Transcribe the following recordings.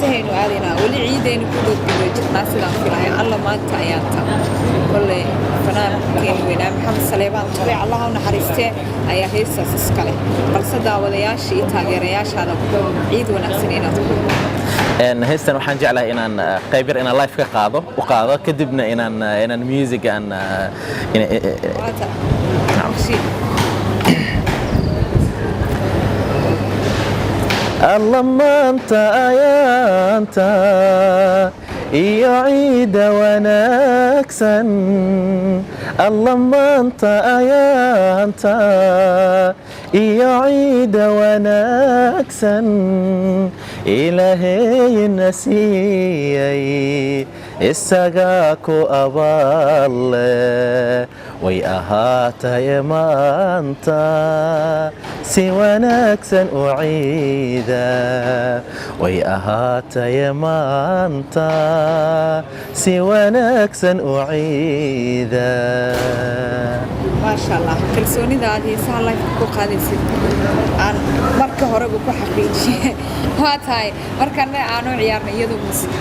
Heesahaynu aadaynaa, weli ciidaynu ku gudguda jirnaa sidaan filayo. Alla maanta ayaan ta kolley fanaankeeni weynaa Maxamed Saleebaan Tube, Allaha u naxariistee, ayaa heestaas iska leh. Balse daawadayaasha iyo taageerayaashaada ciid wanaagsan inaad ku Heestan waxaan jeclahay inaan qayb yar inaan live ka qaado u qaado, kadibna inaan music aan Waata. Nacam. Heshiin. Alla maanta ayaanta iyo ciida wanaagsan, alla maanta ayaanta iyo ciida wanaagsan, Ilaahayna siiyey, isagaa ku abaalle. Way ahaataye maanta si wanaagsan u ciida, way ahaataye maanta si wanaagsan u ciida. Maasha Allah, kalsoonida aad heesaha live ku qaadaysid aan marka horeba ku xaqiijiyey. Waa tahay, markana aanu ciyaarnay iyadoo muusig.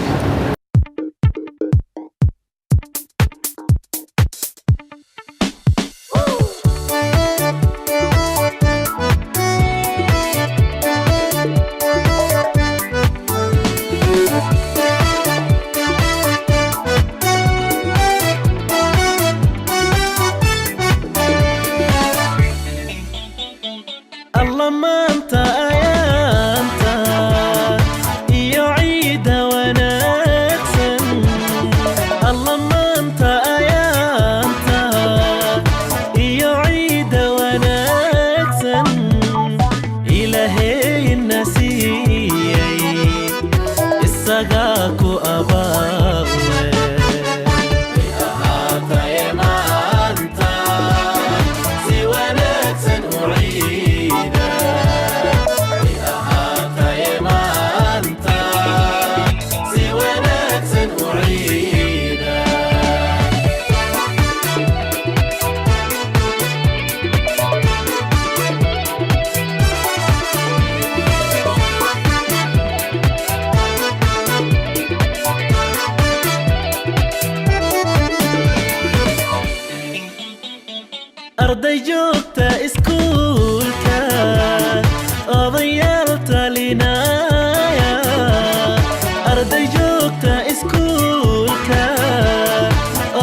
Alla maanta ayaanta iyo ciida wanaagsan, alla maanta ayaanta iyo ciida wanaagsan, Ilaahayna siiyey, isagaa ku abaalle. Ahaataye maanta si wanaagsan u ciida, ahaataye maanta si wanaagsan u ciida. Arday joogta iskuulka, odayaal talinaya, arday joogta iskuulka,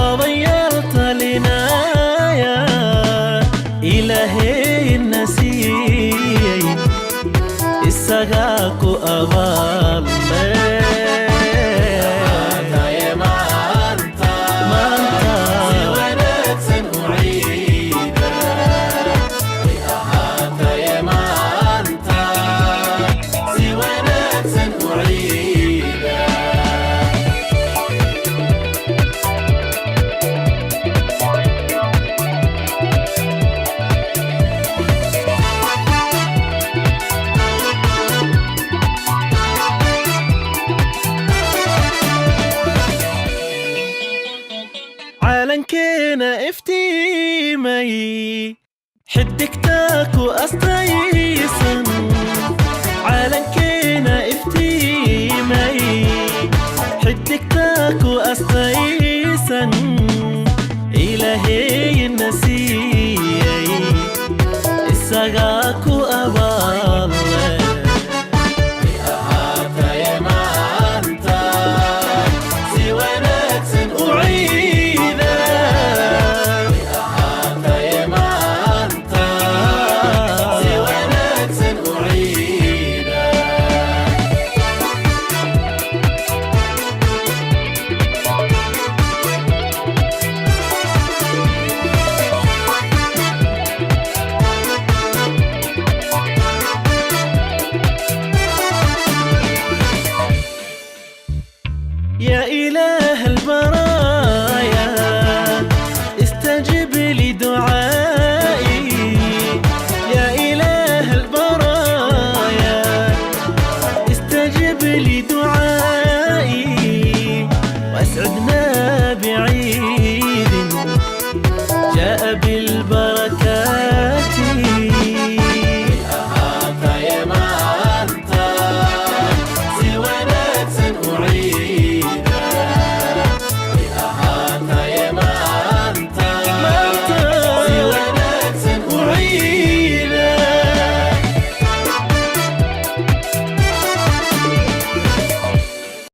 odayaal talinaya, Ilaahayna siiyey, isagaa ku abaalle. Maanta si wanaagsan u ciida, ahaataye maanta si wanaagsan u ciida. Caalankeena iftiimay, xidigtaa ku astaysan, caalankeena iftiimay, xidigtaa ku astaysan, Ilaahayna siiyey, isagaa ku abaalle. Ahaataye maanta si wanaagsan u ciida, ahaataye maanta si wanaagsan u ciida. يا إله البرايا استجب لدعائي، يا إله البرايا استجب لدعائي، وأسعدنا بعيد جاء.